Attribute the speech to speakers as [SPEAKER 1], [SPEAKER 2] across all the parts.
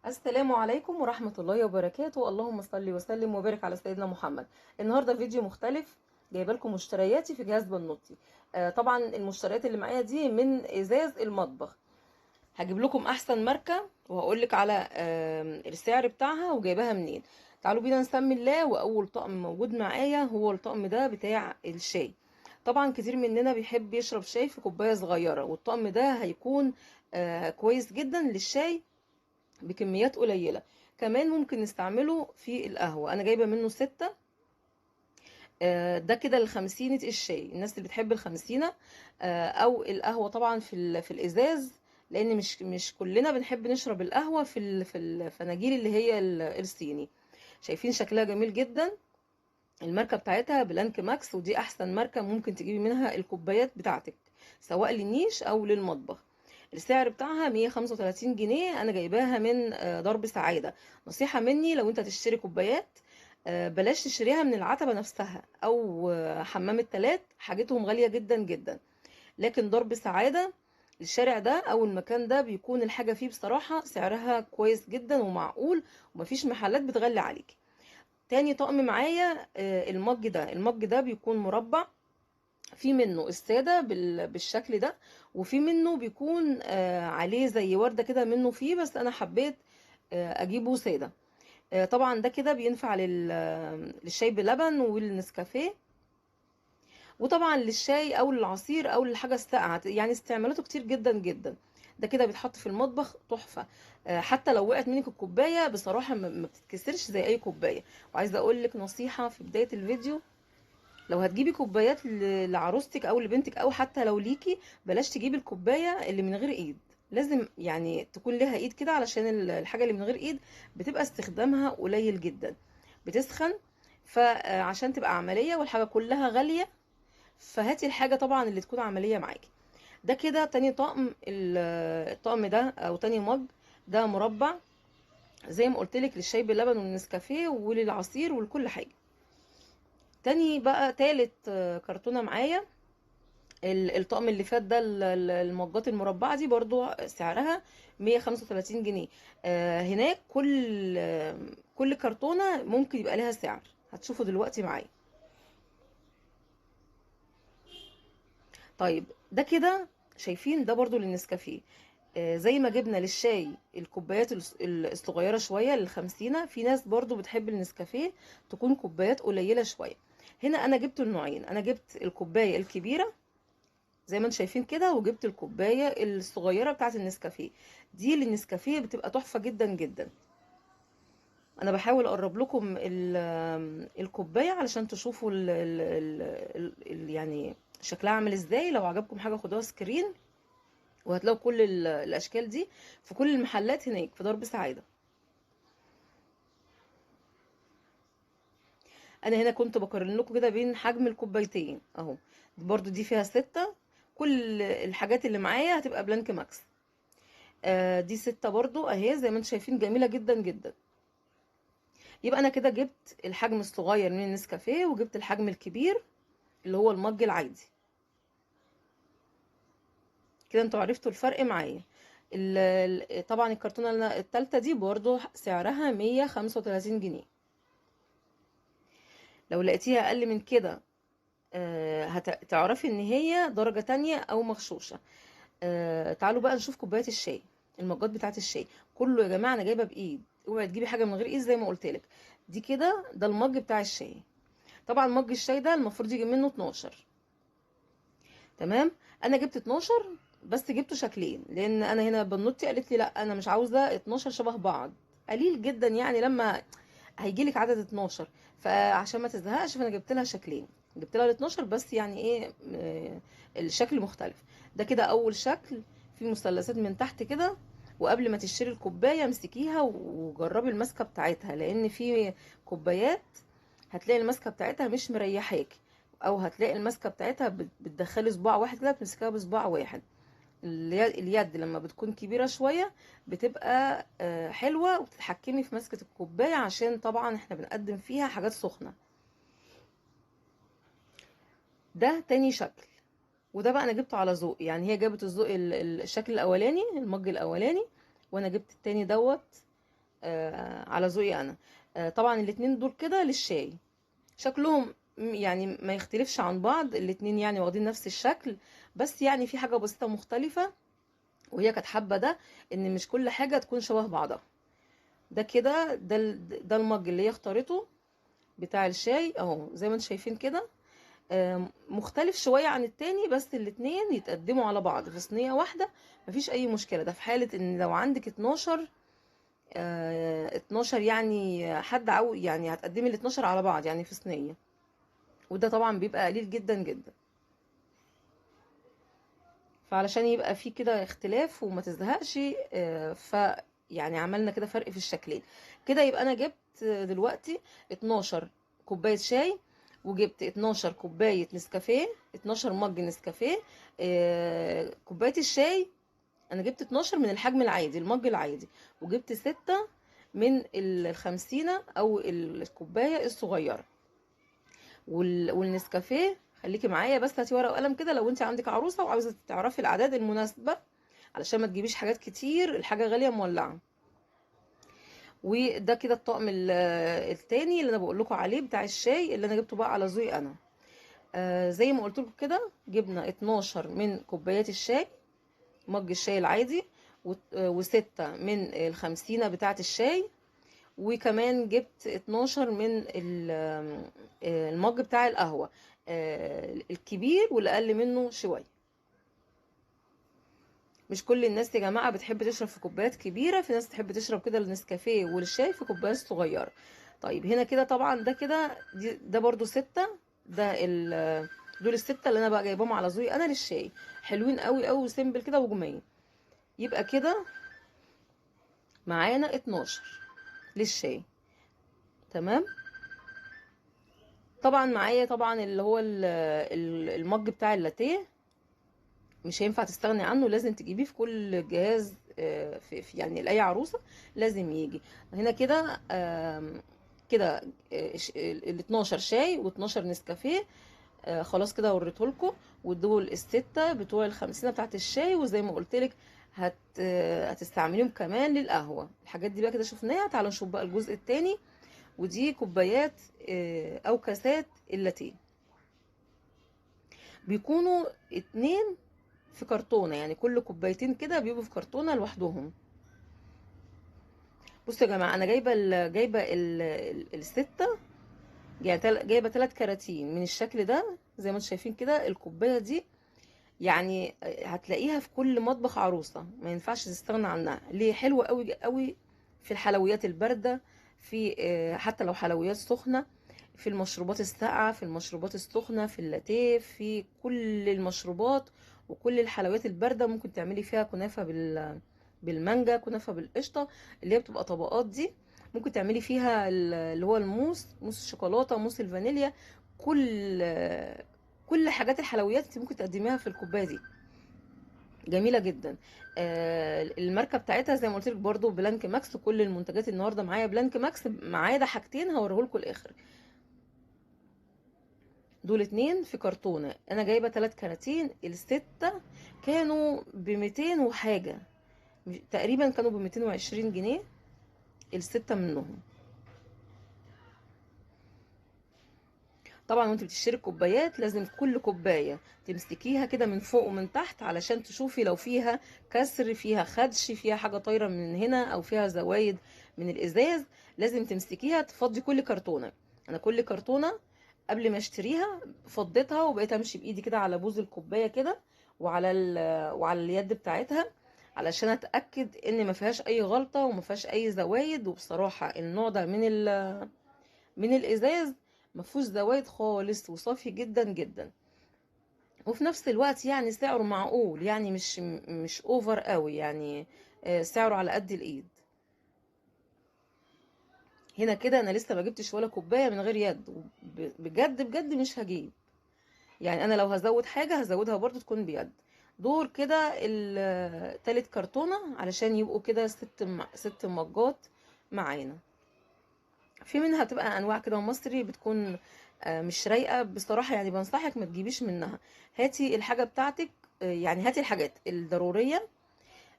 [SPEAKER 1] السلام عليكم ورحمة الله وبركاته. اللهم صل وسلم وبارك على سيدنا محمد. النهاردة فيديو مختلف، جايبه لكم مشترياتي في جهاز بنوتي. طبعا المشتريات اللي معايا دي من ازاز المطبخ. هجيب لكم احسن ماركة وهقول لك على السعر بتاعها وجايباها منين. تعالوا بينا نسمي الله. واول طقم موجود معايا هو الطقم ده بتاع الشاي. طبعا كتير مننا بيحب يشرب شاي في كوباية صغيرة، والطقم ده هيكون كويس جدا للشاي بكميات قليله. كمان ممكن نستعمله في القهوة. انا جايبه منه 6. ده كده الخمسينة الشاي، الناس اللي بتحب الخمسينة او القهوة طبعا في الازاز، لان مش كلنا بنحب نشرب القهوة في الفناجيل اللي هي الصيني. شايفين شكلها جميل جدا. الماركة بتاعتها بلانك ماكس، ودي احسن ماركة ممكن تجيبي منها الكوبايات بتاعتك سواء للنيش او للمطبخ. السعر بتاعها 135 جنيه. انا جايباها من درب سعادة. نصيحة مني، لو انت تشتري كوبايات بلاش تشتريها من العتبة نفسها او حمام التلات، حاجتهم غالية جدا جدا. لكن درب سعادة الشارع ده او المكان ده بيكون الحاجة فيه بصراحة سعرها كويس جدا ومعقول، ومفيش محلات بتغلي عليك. تاني طقم معايا المج ده. المج ده بيكون مربع، في منه السادة بالشكل ده، وفي منه بيكون عليه زي ورده كده منه فيه، بس انا حبيت اجيبه ساده. طبعا ده كده بينفع للشاي بلبن والنسكافيه، وطبعا للشاي او للعصير او للحاجة الساقعه، يعني استعمالاته كتير جدا جدا. ده كده بيتحط في المطبخ تحفة. حتى لو وقعت منك الكوباية بصراحة ما بتتكسرش زي اي كوباية. وعايزه اقول لك نصيحة في بداية الفيديو، لو هتجيبي كوبايات لعروستك او لبنتك او حتى لو ليكي، بلاش تجيبي الكوباية اللي من غير ايد. لازم يعني تكون لها ايد كده، علشان الحاجة اللي من غير ايد بتبقى استخدامها قليل جدا، بتسخن، فعشان تبقى عملية والحاجة كلها غالية، فهاتي الحاجة طبعا اللي تكون عملية معاكي. ده كده تاني طقم، الطقم ده او تاني مج ده مربع زي ما قلتلك للشاي باللبن والنسكافيه وللعصير ولكل حاجة. تاني بقى تالت كرتونة معايا الطقم اللي فات ده، المجات المربعه دي برضو سعرها 135 جنيه. هناك كل كرتونة ممكن يبقى لها سعر، هتشوفوا دلوقتي معايا. طيب ده كده شايفين ده برضو للنسكافيه. زي ما جبنا للشاي الكوبايات الصغيرة شوية للخمسينه، في ناس برضو بتحب النسكافيه تكون كوبايات قليله شوية. هنا انا جبت النوعين، انا جبت الكوباية الكبيرة زي ما انتم شايفين كده، وجبت الكوباية الصغيرة بتاعه النسكافيه. دي للنسكافيه بتبقى تحفة جدا جدا. انا بحاول اقرب لكم الكوباية علشان تشوفوا ال يعني شكلها عامل ازاي. لو عجبكم حاجة خدوها screen، وهتلاقوا كل الاشكال دي في كل المحلات هناك في درب سعادة. انا هنا كنت بقارن لكم كده بين حجم الكوبايتين اهو. برضو دي فيها 6. كل الحاجات اللي معايا هتبقى بلانك ماكس. دي 6 برضو اهي زي ما انتم شايفين، جميلة جدا جدا. يبقى انا كده جبت الحجم الصغير من النسكافيه، وجبت الحجم الكبير اللي هو المج العادي. كده انتوا عرفتوا الفرق معايا. طبعا الكرتونه التالتة دي برضو سعرها 135 جنيه. لو لقيتيها اقل من كده هتعرفي ان هي درجة تانية او مغشوشة. تعالوا بقى نشوف كوبايات الشاي، المجات بتاعت الشاي. كله يا جماعة انا جايبة بايد، اوعي تجيبي حاجة من غير ايد زي ما قلت لك. دي كده ده المج بتاع الشاي. طبعا مج الشاي ده المفروض يجي منه 12، تمام؟ انا جبت 12 بس جبته شكلين، لان انا هنا بنوتي قالت لي لا انا مش عاوزه 12 شبه بعض، قليل جدا يعني لما هيجيلك عدد 12، فعشان ما تزهقش فانا جبت لها شكلين، جبت لها ال 12 بس يعني ايه الشكل مختلف. ده كده اول شكل في مثلثات من تحت كده. وقبل ما تشتري الكوباية امسكيها وجربي الماسكه بتاعتها، لان في كوبايات هتلاقي الماسكه بتاعتها مش مريحاكي، او هتلاقي الماسكه بتاعتها بتدخلي صباع واحد كده، بتمسكيها بصباع واحد. اليد لما بتكون كبيرة شوية بتبقى حلوة، وبتتحكمي في مسكه الكوباية، عشان طبعا احنا بنقدم فيها حاجات سخنة. ده تاني شكل، وده بقى انا جبته على ذوق، يعني هي جابت الذوق الشكل الاولاني، المج الاولاني، وانا جبت التاني دوت. على ذوقي انا. طبعا الاتنين دول كده للشاي، شكلهم يعني ما يختلفش عن بعض، الاتنين يعني واخدين نفس الشكل، بس يعني في حاجة بسيطة مختلفة، وهي كانت حابة ده ان مش كل حاجة تكون شبه بعضها. ده كده ده المج اللي هي اختارته بتاع الشاي اهو، زي ما انتم شايفين كده، مختلف شوية عن التاني، بس الاتنين يتقدموا على بعض في صينية واحدة، مفيش اي مشكلة. ده في حالة ان لو عندك 12 يعني حد عاو يعني هتقدمي ال 12 على بعض يعني في صينية، وده طبعا بيبقى قليل جدا جدا. فعلشان يبقى في كده اختلاف وما تزهقش، ف يعني عملنا كده فرق في الشكلين كده. يبقى انا جبت دلوقتي 12 كوباية شاي، وجبت 12 كوباية نسكافيه، 12 مج نسكافيه. كوباية الشاي انا جبت 12 من الحجم العادي، المج العادي، وجبت 6 من الخمسينة او الكوباية الصغيرة. والنسكافيه خليكي معايا بس، هاتي ورقة وقلم كده لو انت عندك عروسة وعاوزة تعرفي الاعداد المناسبة، علشان ما تجيبيش حاجات كتير، الحاجة غالية مولعة. وده كده الطقم التاني اللي انا بقول لكم عليه بتاع الشاي اللي انا جبته بقى على ذوقي انا. زي ما قلت لكم كده، جبنا 12 من كوبايات الشاي، مج الشاي العادي، و6 من الخمسينة بتاعة الشاي، وكمان جبت 12 من المج بتاع القهوة، الكبير والأقل منه شوية. مش كل الناس يا جماعة بتحب تشرب في كوبايات كبيرة، في ناس تحب تشرب كده النسكافيه والشاي في كوبايات صغيرة. طيب هنا كده طبعا ده كده ده برضو 6، ده دول ال6 اللي انا بقى جايباهم على ذوقي انا للشاي، حلوين قوي قوي وسيمبل كده وجميل. يبقى كده معانا 12 للشاي، تمام. طبعا معايا طبعا اللي هو المج بتاع اللاتيه، مش هينفع تستغني عنه، لازم تجيبيه في كل جهاز، في يعني لاي عروسه لازم يجي. هنا كده كده ال 12 شاي و12 نسكافيه، خلاص كده وريته لكم. ودول ال6 بتوع الخمسينه بتاعت الشاي، وزي ما قلت لك هتستعمليهم كمان للقهوة. الحاجات دي بقى كده شفناها، تعالوا نشوف بقى الجزء الثاني. ودي كوبايات او كاسات اللاتيه، بيكونوا 2 في كرتونة، يعني كل كوبايتين كده بيبقوا في كرتونة لوحدهم. بصوا يا جماعة، انا جايبه الستة، يعني جايبه 3 كراتين من الشكل ده زي ما انتم شايفين كده. الكوباية دي يعني هتلاقيها في كل مطبخ عروسه، ما ينفعش تستغنى عنها. ليه؟ حلوة قوي قوي في الحلويات البارده، في حتى لو حلويات سخنة، في المشروبات الساقعه، في المشروبات السخنة، في اللاتيه، في كل المشروبات وكل الحلويات البارده. ممكن تعملي فيها كنافه بالمانجا، كنافه بالقشطه اللي هي بتبقى طبقات دي، ممكن تعملي فيها اللي هو الموس، موس الشوكولاتة، موس الفانيليا، كل حاجات الحلويات انت ممكن تقدميها في الكوباية دي، جميلة جدا. الماركة بتاعتها زي ما قلت لك برده بلانك ماكس، كل المنتجات النهارده معايا بلانك ماكس، معايا ده حاجتين هوريهولكم الاخر. دول 2 في كرتونة، انا جايبه 3 كراتين، ال6 كانوا ب200 وحاجه تقريبا، كانوا ب220 جنيه ال6 منهم. طبعا وانت بتشتري الكوبايات لازم كل كوباية تمسكيها كده من فوق ومن تحت علشان تشوفي لو فيها كسر، فيها خدش، فيها حاجة طايره من هنا، او فيها زوايد من الازاز. لازم تمسكيها تفضي كل كرتونة. انا كل كرتونة قبل ما اشتريها فضيتها، وبقيت امشي بايدي كده على بوز الكوباية كده وعلى اليد بتاعتها علشان اتاكد ان ما فيهاش اي غلطه وما فيهاش اي زوايد. وبصراحة النوع ده من الازاز ما فيهوش زوايد خالص، وصافي جدا جدا، وفي نفس الوقت يعني سعره معقول، يعني مش over قوي، يعني سعره على قد الايد. هنا كده انا لسه ما جبتش ولا كوباية من غير يد، بجد بجد مش هجيب، يعني انا لو هزود حاجة هزودها برضو تكون بيد. دول كده التالت كرتونة علشان يبقوا كده 6 مجات معانا. في منها بتبقى انواع كده مصري بتكون مش رايقة بصراحة، يعني بنصحك ما تجيبيش منها. هاتي الحاجة بتاعتك، يعني هاتي الحاجات الضرورية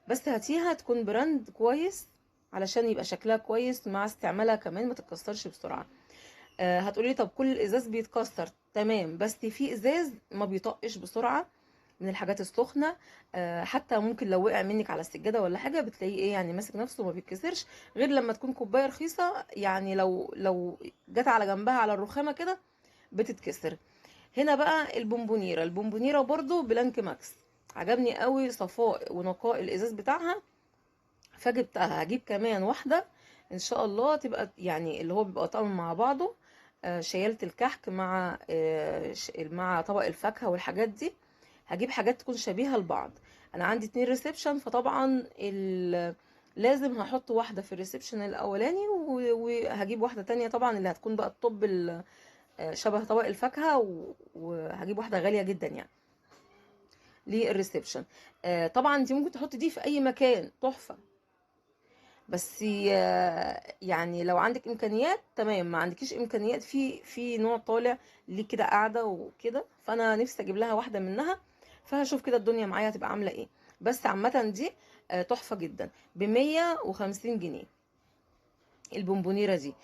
[SPEAKER 1] بس، هاتيها تكون brand كويس علشان يبقى شكلها كويس مع استعمالها كمان ما تتكسرش بسرعة. هتقولي لي طب كل الازاز بيتكسر، تمام، بس في ازاز ما بيطقش بسرعة من الحاجات السخنة، حتى ممكن لو وقع منك على السجادة ولا حاجة بتلاقيه ايه يعني ماسك نفسه وما بيتكسرش، غير لما تكون كوباية رخيصة يعني لو جت على جنبها على الرخامه كده بتتكسر. هنا بقى البونبونيره، البونبونيره برضو بلانك ماكس، عجبني قوي صفاء ونقاء الازاز بتاعها فجبتها. هجيب كمان واحدة ان شاء الله تبقى يعني اللي هو بيبقى طقم مع بعضه، شيلت الكحك مع مع طبق الفاكهة والحاجات دي. هجيب حاجات تكون شبيهه لبعض. انا عندي 2 reception، فطبعا لازم هحط واحدة في ال reception الاولاني، وهجيب واحدة تانية طبعا اللي هتكون بقى ال top شبه طبق الفاكهة، وهجيب واحدة غالية جدا يعني لل reception. طبعا انت ممكن تحطي دي في اي مكان تحفة، بس يعني لو عندك امكانيات تمام، ما عندكيش امكانيات في نوع طالع ليه كده قاعدة وكده، فانا نفسي اجيب لها واحدة منها، فهشوف كده الدنيا معايا هتبقى عامله ايه. بس عامة دي تحفة جدا ب150 جنيه البونبونيره دي.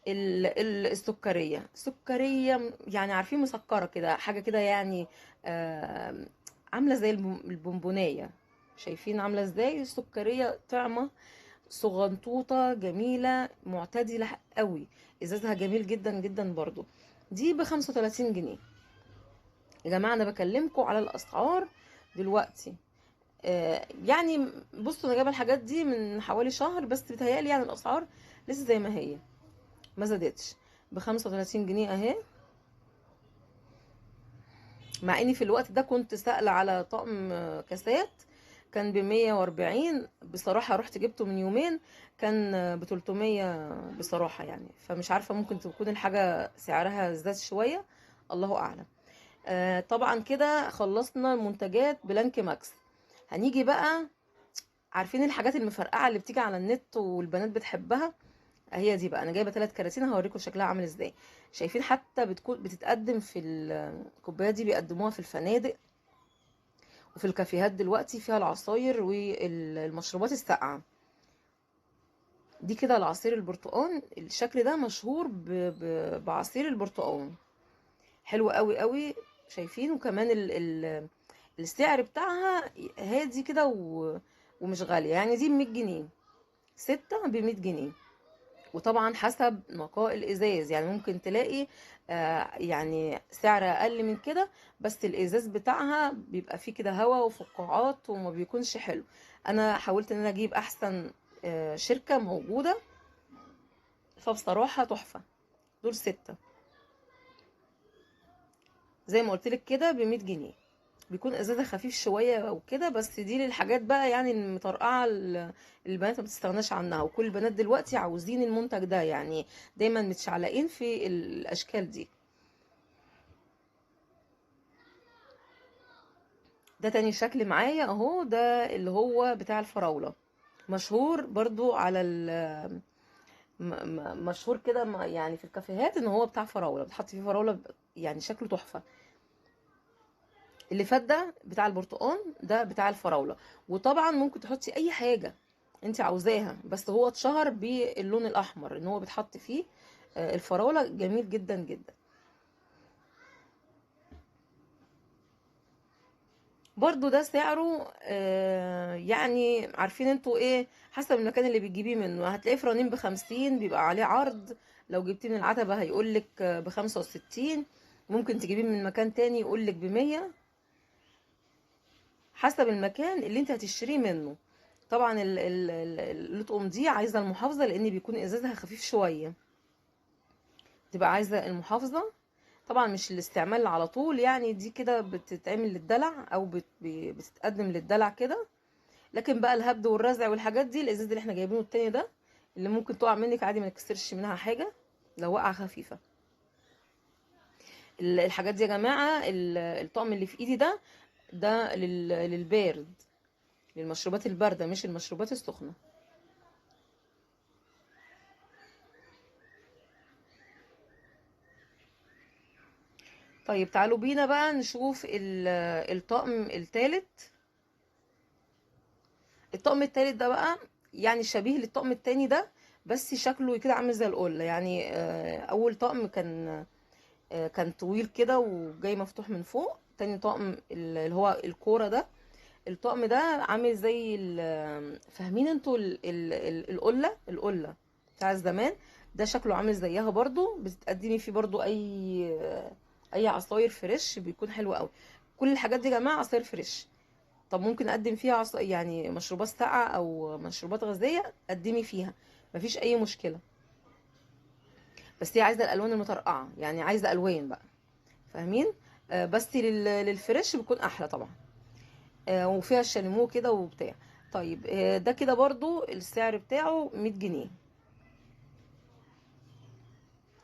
[SPEAKER 1] السكريه، سكريه يعني عارفين مسكره كده، حاجة كده يعني عامله زي البونبونايه، شايفين عامله ازاي؟ السكريه طعمه صغنطوطه جميلة معتدلة قوي، ازازها جميل جدا جدا برضو. دي ب35 جنيه. يا جماعة انا بكلمكم على الاسعار دلوقتي، يعني بصوا انا جايبه الحاجات دي من حوالي شهر، بس بيتهيألي يعني الاسعار لسه زي ما هي ما زادتش. ب35 جنيه اهي، مع اني في الوقت ده كنت سائله على طقم كاسات كان ب140، بصراحة رحت جبته من يومين كان ب300 بصراحة يعني، فمش عارفه ممكن تكون الحاجة سعرها زاد شوية، الله اعلم. طبعا كده خلصنا المنتجات بلانك ماكس. هنيجي بقى عارفين الحاجات المفرقعه اللي بتيجي على النت والبنات بتحبها، هي دي بقى. انا جايبه 3 كراتين هوريكم شكلها عامل ازاي. شايفين حتى بتكون بتتقدم في الكوباية دي، بيقدموها في الفنادق وفي الكافيهات دلوقتي، فيها العصاير والمشروبات الساقعه دي كده. العصير البرتقال الشكل ده مشهور بعصير البرتقال، حلو قوي قوي شايفين. وكمان السعر بتاعها هادي كده ومش غالية يعني. دي ب100 جنيه، 6 ب100 جنيه. وطبعا حسب نقاء الازاز يعني، ممكن تلاقي يعني سعر اقل من كده، بس الازاز بتاعها بيبقى فيه كده هوا وفقاعات وما بيكونش حلو. انا حاولت ان انا اجيب احسن شركة موجودة، فبصراحة تحفة. دول 6 زي ما قلت لك كده ب100 جنيه، بيكون ازازة خفيف شوية وكده، بس دي للحاجات بقى يعني المطرقعه البنات ما بتستغناش عنها، وكل البنات دلوقتي عاوزين المنتج ده يعني، دايما متشعلقين في الاشكال دي. ده تاني شكل معايا اهو، ده اللي هو بتاع الفراوله، مشهور برضو على مشهور كده يعني في الكافيهات ان هو بتاع فراوله، بتحط فيه فراوله يعني شكله تحفة. اللي فات ده بتاع البرتقال، ده بتاع الفراوله. وطبعا ممكن تحطي اي حاجة انت عاوزاها، بس هو اتشهر باللون الاحمر ان هو بيتحط فيه الفراوله، جميل جدا جدا. برضو ده سعره يعني عارفين انتوا ايه، حسب المكان اللي بتجيبيه منه. هتلاقيه فرانين ب50، بيبقى عليه عرض. لو جبتيه من العتبة هيقولك ب65، ممكن تجيبيه من مكان تاني يقولك ب100، حسب المكان اللي انت هتشتريه منه. طبعا اللطقم دي عايزه المحافظة، لان بيكون ازازها خفيف شوية، تبقى عايزه المحافظة. طبعا مش الاستعمال على طول يعني، دي كده بتتعمل للدلع او بتتقدم للدلع كده. لكن بقى الهبد والرزع والحاجات دي، الازاز اللي احنا جايبينه التاني ده اللي ممكن تقع منك عادي ما تكسرش منها حاجة لو وقعه خفيفة. الحاجات دي يا جماعة، الطقم اللي في ايدي ده، ده للبارد، للمشروبات البارده مش المشروبات السخنة. طيب تعالوا بينا بقى نشوف الطقم الثالث. الطقم الثالث ده بقى يعني شبيه للطقم التاني ده، بس شكله كده عامل زي القلة يعني. اول طقم كان طويل كده وجاي مفتوح من فوق. تاني طقم اللي هو الكورة ده، الطقم ده عامل زي فاهمين انتوا القلة، القلة بتاع زمان ده، شكله عامل زيها برضو. بتقدمي فيه برضو اي عصاير fresh، بيكون حلو قوي. كل الحاجات دي يا جماعة عصاير fresh. طب ممكن اقدم فيها يعني مشروبات ساقعه او مشروبات غازية، قدمي فيها مفيش اي مشكلة. بس هي عايزه الالوان المطرقعه، يعني عايزه الوان بقى، فاهمين؟ بس لل fresh بيكون احلى طبعا. وفيها الشاليمو كده وبتاع. طيب ده كده برضو السعر بتاعه 100 جنيه.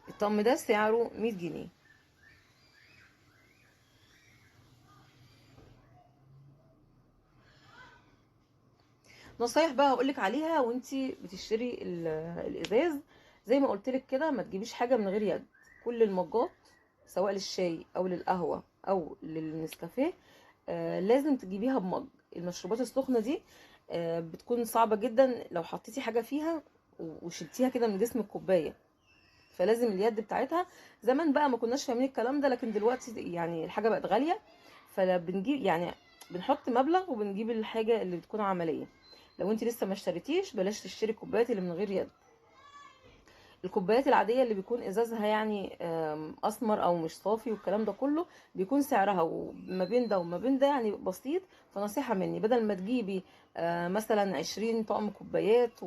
[SPEAKER 1] الطقم ده سعره 100 جنيه. نصايح بقى هقولك عليها وانتي بتشتري الازاز. زي ما قلتلك كده، ما تجيبيش حاجة من غير يد. كل المجات سواء للشاي او للقهوة او للنسكافيه لازم تجيبيها بمج. المشروبات السخنة دي بتكون صعبة جدا لو حطيتي حاجة فيها وشلتيها كده من جسم الكوباية، فلازم اليد بتاعتها. زمان بقى ما كناش فاهمين الكلام ده، لكن دلوقتي يعني الحاجة بقت غالية، فلا بنجيب، يعني بنحط مبلغ وبنجيب الحاجة اللي بتكون عملية. لو انت لسه ما اشتريتيش بلاش تشتري الكوبايات اللي من غير يد. الكوبايات العادية اللي بيكون ازازها يعني اسمر او مش صافي والكلام ده كله، بيكون سعرها وما بين ده وما بين ده يعني بسيط. فنصيحه مني، بدل ما تجيبي مثلا 20 طقم كوبايات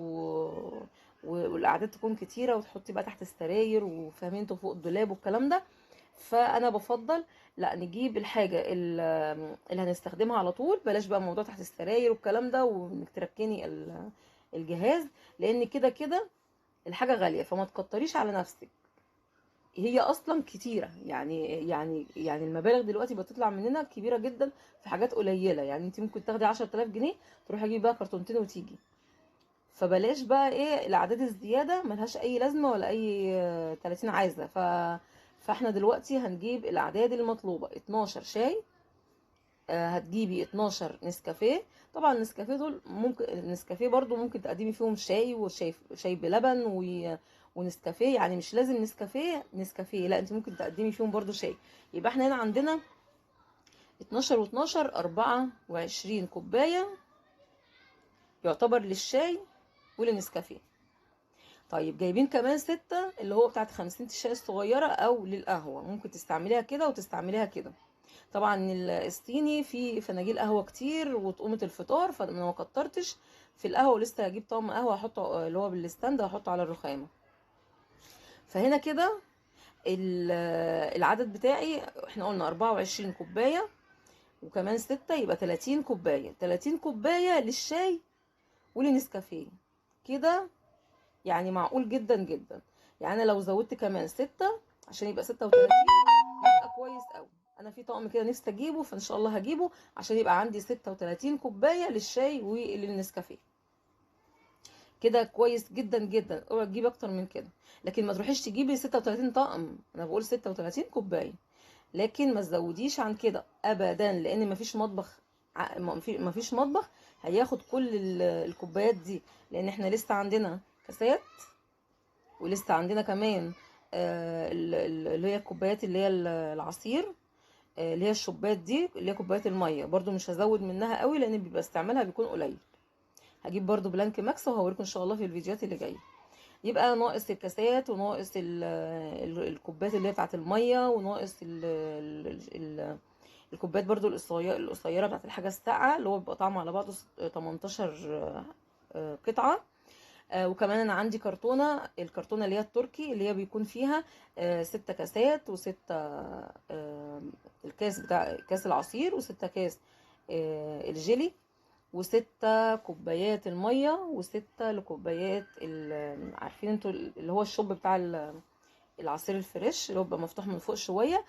[SPEAKER 1] والاعداد تكون كتيرة وتحطي بقى تحت السراير وفاهمين انتوا فوق الدولاب والكلام ده، فانا بفضل لا نجيب الحاجة اللي هنستخدمها على طول. بلاش بقى موضوع تحت السراير والكلام ده، وانك تركني الجهاز، لان كده كده الحاجة غالية، فما تكتريش على نفسك. هي اصلا كتيرة، يعني المبالغ دلوقتي بتطلع مننا كبيرة جدا في حاجات قليله. يعني انت ممكن تاخدي 10000 جنيه تروحي تجيبي بقى كرتونتين وتيجي. فبلاش بقى ايه الاعداد الزيادة، ملهاش اي لازمه ولا اي 30 عايزه. فاحنا دلوقتي هنجيب الاعداد المطلوبة. 12 شاي، هتجيبي 12 نسكافيه. طبعا النسكافيه دول ممكن، النسكافيه برضو ممكن تقدمي فيهم شاي وشاي، شاي بلبن ونسكافيه، يعني مش لازم نسكافيه نسكافيه، لا انت ممكن تقدمي فيهم برضو شاي. يبقى احنا هنا عندنا 12 و12 24 كوباية يعتبر للشاي وللنسكافيه. طيب جايبين كمان 6 اللي هو بتاعت 50 الشاي الصغيرة او للقهوة، ممكن تستعمليها كده وتستعمليها كده. طبعا الصيني في فناجيل قهوة كتير وطقومه الفطار، فانا ما كترتش في القهوة، ولسه هجيب طقم قهوة احطه اللي هو بال stand هحطه على الرخامه. فهنا كده العدد بتاعي احنا قلنا 24 كوباية وكمان 6 يبقى 30 كوباية. 30 كوباية للشاي وللنسكافيه كده، يعني معقول جدا جدا. يعني انا لو زودت كمان 6 عشان يبقى 36 يبقى كويس قوي. انا في طقم كده نفسي اجيبه، فان شاء الله هجيبه عشان يبقى عندي 36 كوباية للشاي وللنسكافيه. كده كويس جدا جدا. اوعي تجيبي اكتر من كده، لكن ما تروحيش تجيبي 36 طقم، انا بقول 36 كوباية، لكن ما تزوديش عن كده ابدا، لان مفيش مطبخ، مفيش مطبخ هياخد كل الكوبايات دي، لان احنا لسه عندنا كاسات، ولسه عندنا كمان اللي هي الكوبايات اللي هي العصير، اللي هي الشوبات دي اللي هي كوبايات المية، برضو مش هزود منها قوي لان بيبقى استعمالها بيكون قليل. هجيب برضو بلانك ماكس وهوريكم ان شاء الله في الفيديوهات اللي جاية. يبقى ناقص الكاسات وناقص الكوبايات اللي هي بتاعه المية، وناقص الكوبايات برضو القصيرة بتاعه الحاجة الساقعه اللي هو بيبقى طعمه على بعضه 18 قطعه. وكمان انا عندي كرتونة، الكرتونه اللي هي التركي اللي هي بيكون فيها 6 كاسات و6 الكاس بتاع كاس العصير، و6 كاس الجيلي، و6 كوبايات المية، و6 لكوبايات عارفين انتوا اللي هو الشوب بتاع العصير الفريش اللي هو بيبقى مفتوح من فوق شوية.